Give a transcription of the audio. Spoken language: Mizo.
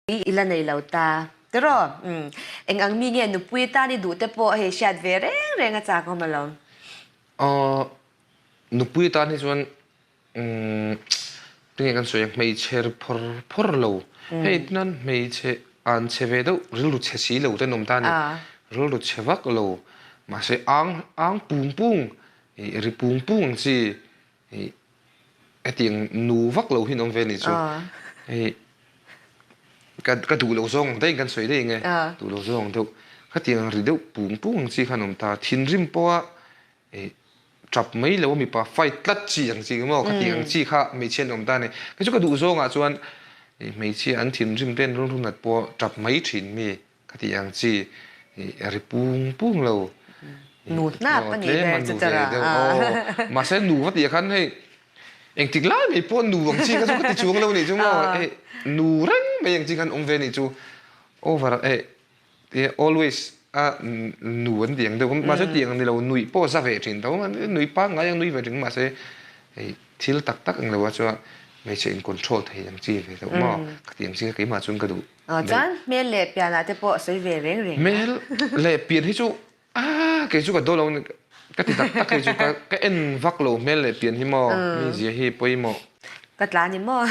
I la nei lo ta. Tiraw? Umm. Eng ang mi nge nupui tan i duh te pawh hei hriat ve reng reng a chak awm alawm. Aw, nupui tan hi chuan umm tinge kan sawi ang hmeichhe ri phawr phawr lo. Hei tinan hmeichhe an chhe ve deuh rilru chhe si lo te an awm ta a ni. Rilru chhe vak lo mahse ang ang pung pung ih ri pung pung ang chi ih Hetiang nu vak lo hi an awm ve anih chu. Hei ka ka duh loh zawng ang daih in kan sawi daih eng e. Duh loh zawng ang deuh. Khatiang ri deuh pung pung ang chi khan awm ta. Thinrim pawha ih tap mai lo a mipa fight tlat chi ang chi maw khatiang ang chi kha hmeichhia an awm ta a ni. Kei chu ka duh zawngah chuan ih hmeichhia an thinrim te an rilru nat pawha tap mai thin mi. Ka tih ang chi ri pung pung lo. Nu hnap a nih ber chu tara. Mahse nu va tih ah khan hei engtik lai mai pawh nu ang chi kha chu ka ti chuang lo nih chu maw. Hei nu reng mai ang chi khan awm ve nih chu over hei always a nu an tih ang deuh mahse tih ang ni lo nuih pawh za ve thin tho nui pangngai ang nui ve thin mahse hei thil tak tak ang lo ah chuan hmeichhe in control thei ang chi ve deuh maw ka tih ang chi kha keimah chuan ka duh. Chuan hmel leh pianah te pawh sawi ve reng reng a. Hmel leh pian hi chu ah kei chu ka daw lo ka ti tak tak hei chu ka ka en vak lo hmel leh pian hi maw mi zia hi pawimawh. Ka tla ni maw.